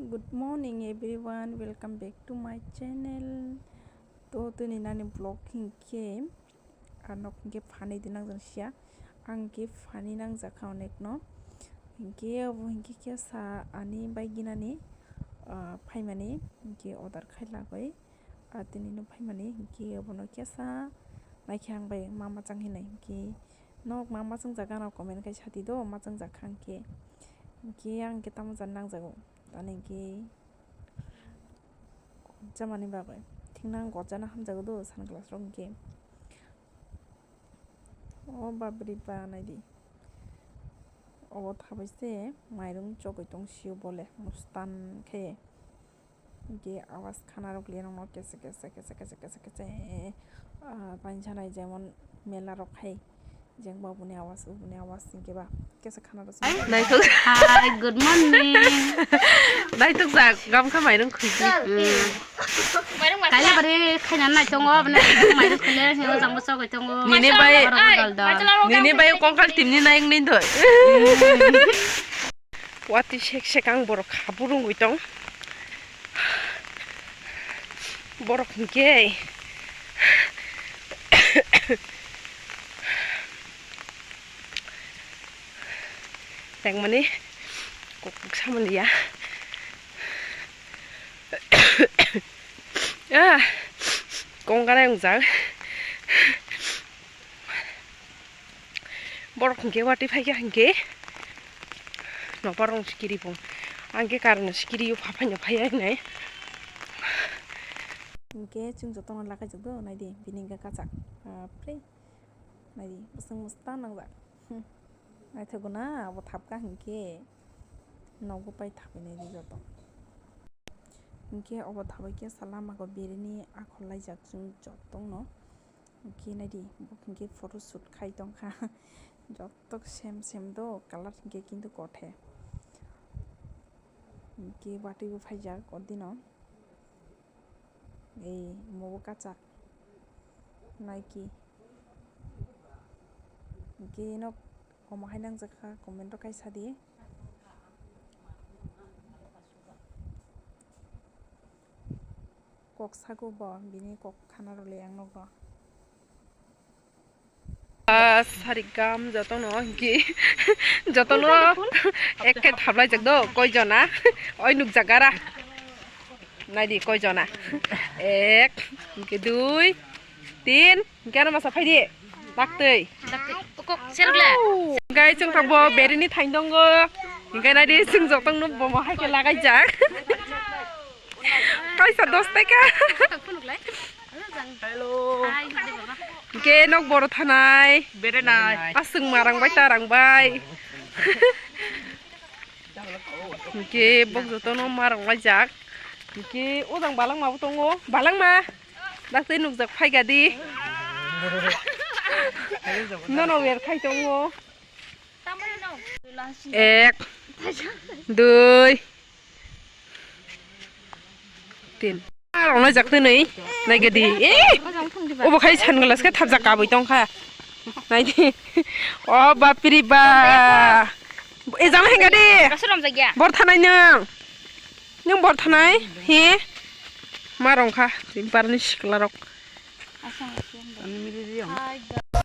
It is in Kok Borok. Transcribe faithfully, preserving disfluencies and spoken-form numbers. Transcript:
Good morning everyone, welcome back to my channel. To tini nani vlog hinkhe, ah, nok hinkhe phani di nangjak sia. Ang hinkhe phani nangjak kha onek no. Hinkhe obo hinkhe kesa ani bai ginani, ah, phaimani hinkhe order khai lagoi. Ah, tini no phaimani hinkhe obono kesa naikhe ang bai ma machang hinai hinkhe nok ma machang jaga no comment khai sadi do machang jak kha hinkhe. Hinkhe ang hinkhe tamo jan nangjago. Tani hinkhe gojamani bagwi. Thikna ang gojana hamjago do sunglass rok hinkhe. O bapre ba naidi. Obo thabai se mairung chogwi tong sio bole mustan khe. Hinkhe awas khana rok le nokno kese kese kese kese kese kese, ah, painsanai jemon mela rok hai. Jeng ba buni awas, ubuni awas, hinkhe ba kesa khana rw song. Naithok. Hi, good morning. Naithok jak, gamkha mairung khuidi. Hmm. Kaila bari khaina nai tongo, aboni mairung khaina hingo jangbo chogwi tongo. Nini bai, Borok dal dal. Nini bai kongkal timni naik ni doi. Watwi sek sek ang borok habu rungwi tong. Borok hinkhe tengmani kok kok samani ya. Ah, kongkana wngjak. Borok hinkhe watwi phaikha hinkhe nokbar rong sikiri bo. Ang khe kareno sikiri o pha phaino phaiya hinai. Hinkhe chwng jotono lakaijak do naidi bini hinkhe kachak. Bapre. Naidi bwswng mwsta nangjak. Hmm. Naithok guna abo thapkha hinkhe nogo pai thapwi naidi joto. Hinkhe obo thabai khe sala mago birini akhol laijak chwng jotono. Hinkhe naidi, bo hinkhe photo shoot khai tongkha. Joto same same do, colour hinkhe kintu kothe. Hinkhe watwi bo phaijak o dino. Ei, omo bo kachak. Nike. Hinkhe nok omo hai nangjak kha, comment rok khai sadi. Kok sago bo, bini kok khana rwle ang nokno. Ah, sari gam jotono hinkhe jotono ek khe thaplaijak do, koi jona oi nukjak gara. Naidi koi jona. Ek, hinkhe dui, tin, hinkhe ano masa phaidi. Laktwi. Kok selgle. Hinkhe chwng thangbo berini thain tongo. Hinkhe naidi chwng jotono bomo hai khe lagaijak. Kaisa dos taka. Hello. Hinkhe nok boro thanai. Berenai. Aswk ma rangbai ta rangbai. Hinkhe bok jotono ma ranglaijak. Hinkhe ojang balangma bo tongo. Balangma. Daktwi nukjak phaikha di. Nono wer khai tongo. Ek, dui, tin. Rwna jak twnwi naigadi. Eh! Obo khai sunglass khe thapjak kabui tongkha. Naidi. O bapri ba. Ejang hengadi. Bor thanai nwng. Nwng bor thanai? He? Ma rwngkha. Barni sikla rok.